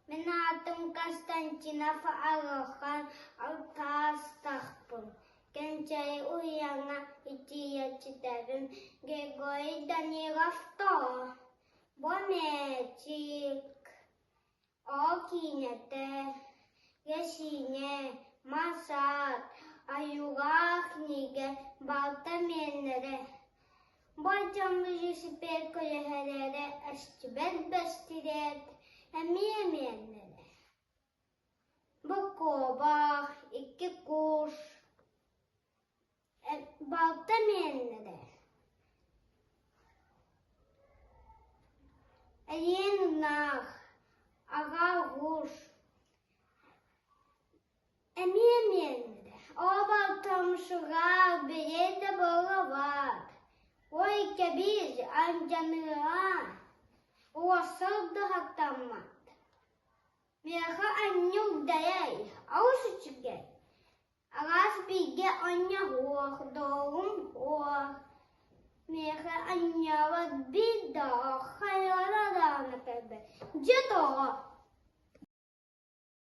Мин аатым Константинов Арылхан Алтаастаахпын. Кэнчээри уһуйааҥҥа итийээччитэбин Григорий Данилов тоҕо? Бу мээчик, ол киинэтэ, Ясиня, Масаат, Айылҕа кинигэ балта миэннэрэ. Бу дьон велосипед көлөһөлөрө эстибэт бэстилиэт эмиэ миэннэрэ. Бу куобах, икки куш, балта миэннэрэ. Эйиэн ынах, аҕа оҕус, Эмиэ миэннэрэ, оо балтым сураах бэйэ да буолабат, ой кэбис алдьаныаҕа, уоссал да хаттаммат. Миэхэ анньыл дайай, олус үчүгэй, араас бииргэ оонньоһуох, доҕорум суох, миэхэ анньаабат биир да хайалара даҕаны кэлбэт, дьэ тоҕо?